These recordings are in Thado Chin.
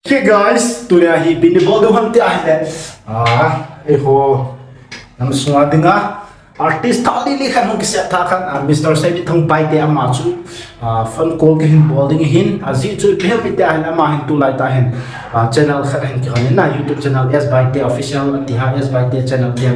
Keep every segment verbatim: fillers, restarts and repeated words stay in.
Okay guys, tunia hi ipi ibol diu ham ti ahile, ah, eiho nam sunga dinga artist thah lili khat hung kisem tha khat, ah, Mister Semithang Baite, ama chu, ah, phone call kahin bol ding ahin, ajeh chu ipi ham ti ahile ama hin tulai tah hin, ah, channel khat ahin kihon in na, YouTube channel S Baite Official ati a, S Baite channel ti,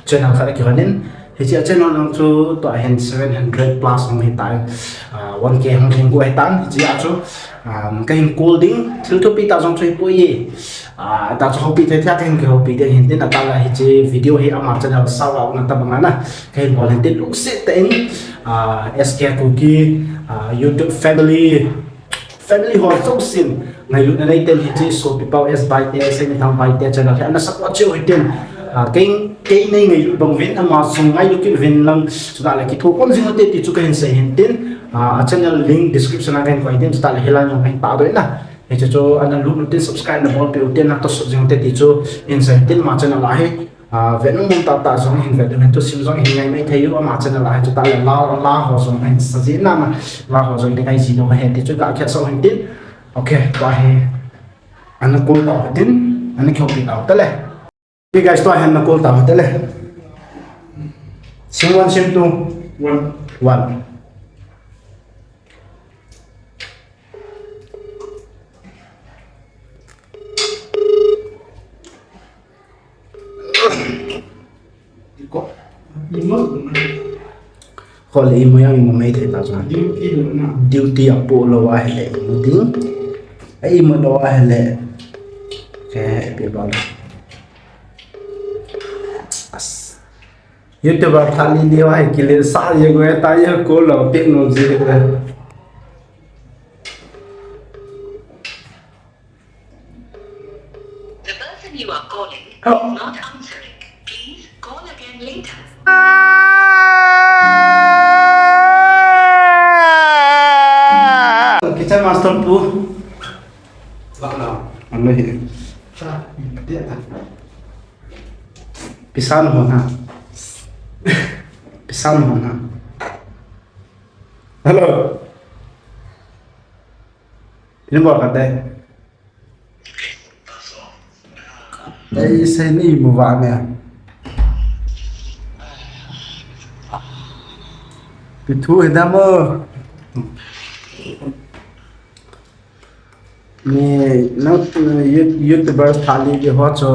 channel khat akihon in. Hiche a channel lang chu tua hin seven hundred plus hung hitan, ah, one K hung lhing got hitan, hiche a chu, um, kahin call ding, thil thupi tah jong chu hipoi, ah, tah chu houpi thei thei a kahin kihoupi ding ahin tin, atah le hiche video hi ama channel sao a um na tabang a na, kahin bol ahin tin, lungset tah in, ah, S K Kuki, ah, YouTube family, family ho jousen, ngailutna nei ten hiche sopi pau S Baite, Semithang Baite channel hi ana support cheh u hitin, ah, kei, kei nei ngailut bang uvin, ama jong ngailut kit uvin lang, chutah le kithokhom jing ute ti chu kahin sei ahin tin, ah, a channel link description a kahin koi ahin tin, chutah le hilai jong kahin tahdoh in na. Hiche chu ana lut lut tin subscribe na bolpeh ute, na tosot jing ute ti chu kahin sei ahin tin, ama channel a hi. Ah, vet nom nom tah tah jong hin vet u, hin thusim jong hin ngai mai thei u, ama channel a hi chutah le la, la ho jong hin sa ji na na, la ho jong hin ngai ji lou ahi ti chu ga khet sah u ahin tin. Okay, tua hi ana call tau hitin, ana kihoupi tau hite le. Okay guys, tua hi ana call tau hite le. Sim one, sim two. One. One. Hol le imu jong imu mai thei ta chu. Duty apoh lou ahile imu ding. A imu lou ahile. Ke, ipi bol. As. YouTuber thah lili ho hi kiletsah jeng uve, tua hi call lou technology hi. The person you are calling is not answering. Please call again later. Kitchen master pu. Alo hi. Pisan ho na. Pisan ho na. Hello. Ini bol khat dei. Dei sei ni mu va ne. Pi thu he da mo. Ni, nang, you-, YouTubers thah lili ho chu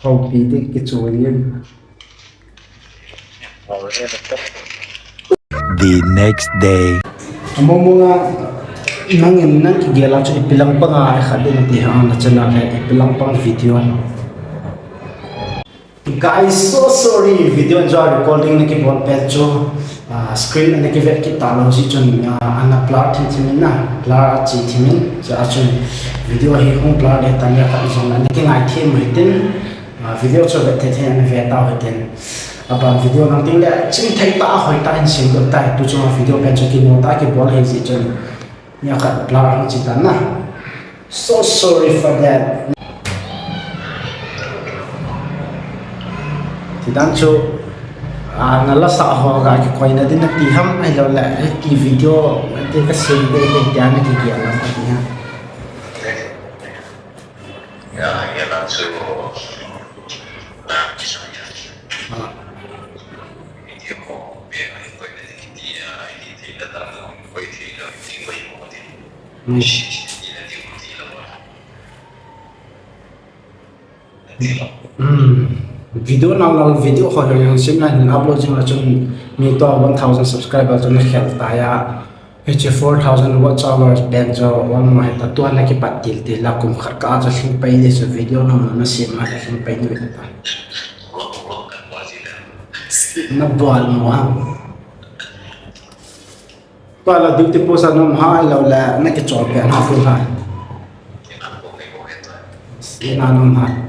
houpi ding kichu in. The next day. Amo mo nga, nangin nang kigel a chu ipi lang panga ikhat ding nati ham, na channel hi ipi lang pang video. Guys, so sorry, video in jong recording na kibol pen chu, ah, screen na kivet kit talou jeh chun, ah, ana blur thim thim in na, blur a che thim in, chua chun video hi hung blur ding tan, khat jong na kingai thim u hitin, ah, video chu vet thei thei in ve tau hitin. Aban video nang ding le ching thei tah a hoi tah in sem doh tai, tu chunga video pen chu kino tah a kibol ahi jeh chun. Nia khat blur hung che tan na. So sorry for that. Tidan chu, ah, na la sa ho ga kikoi na ding nati ham ahilou le, hiti video, nati ka sem ding ahi tia na kigel lam kati ha. Ya, ya la chu, na kisa ya. Ah. Video ko, be ai koi na ding ti ya, ai ti ti da da, koi ti da, ti koi mo ti. Hmm. Video nang lang video ho ho yang sim na hin upload jing la chun mi to one thousand subscriber chun khel ta ya. Hiche four thousand watch hours pen chu one mo heta tua na kipat til til la kum khat ka chu lhing pai ding chu video nang na sim ma lhing pai ding ta. Na bol mo ha. Tua la duty post a na um ham ahilou le na kichol pen ham full time. Ina na um ham.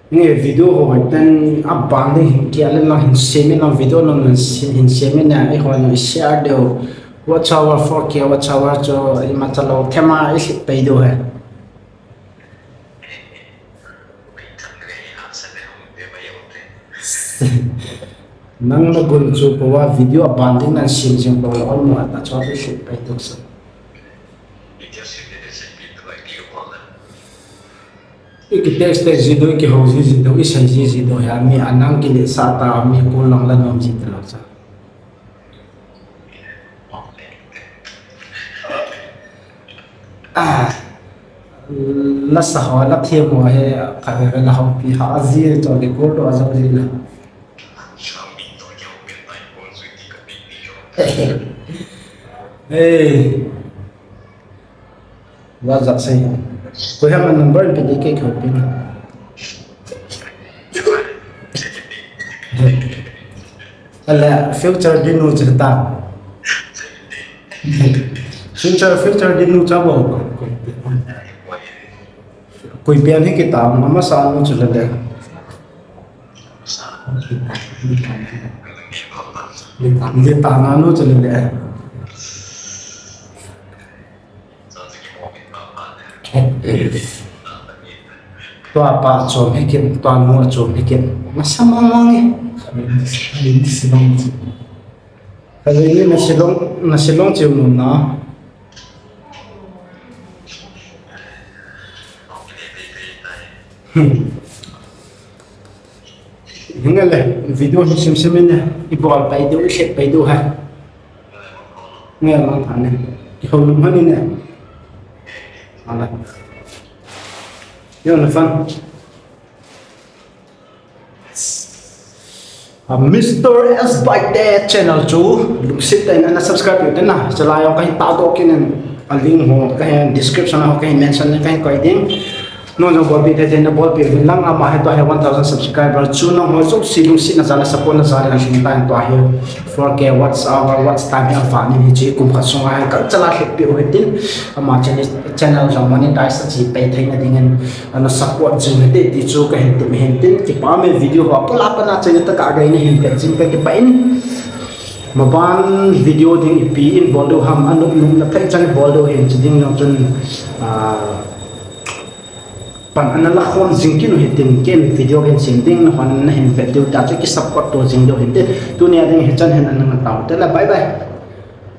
Nge video ho hoi ten aban ding hin kiat le lang hin sem in lang video nang hin sem in na eiho na share diu. Watch hour four K watch hour chu ima cha lou thema i lhit pai diu he. Nang na gun chu po a video aban ding nan sim jing po la on mo ta cho te sim pai tuk sa. I ki text text ji do, i ki hou ji ji do, i sei ji ji do, ya mi anang ki le sa ta, mi ko lang la nom ji ta lo sa. Ah, la sa ho, la thiam ho he, ka he la ho pi ha ji to le ko do a ji la. Hey. Wa zat sai. Ko ha number pe de ke ko pe. Ala future din nu chata. Future, future din nu chabo. Koi pe ni kita, mama sa nu chule de. Litana nu chule de. Tua pa chom hi kin, tua nu chom hi kin. Masa mong mong e. Kali ni na Shillong, na Shillong chiu nu na. Hmm. Hinga le, video hi sim sim ne, i bol pai diu, i hlet pai diu ha. Nge mang tha ne, i hou lum ha ni ne. Ala. Yo na fan. A Mister S by Dad channel chu lungset tah in ana subscribe u tin na. Chalai jong kahin tahdoh kit in, a link ho kahin description a ho kahin mention in kahin koi ding. Non jong bolpi thei thei na bolpi uvin lang, ama hi tua hi one thousand subscriber chu nangho jouse lungsetna jal a support na jal in alhing tan, tua hi four K watch hour, watch time hi avan in, hiche kum khat sunga hi kal chala lheppi u hitin, ama channel, channel jong monetize a che pai theina dingin ana support jing hite ti chu kahin tem hin tin, kipa me video ho pula pana chena tah a kahin vet jing kakipah in. Maban video ding ipi in bol diu ham, anop nop na phei chan bol diu hin, chi ding jong chun, ah, pan ana la khom jing kit u hitin, ken video kahin sem ding, nahon nahin vet diu tah chu ki support to jing diu hinte. Tunia ding hichan hin ana ngatau te la, bye bye.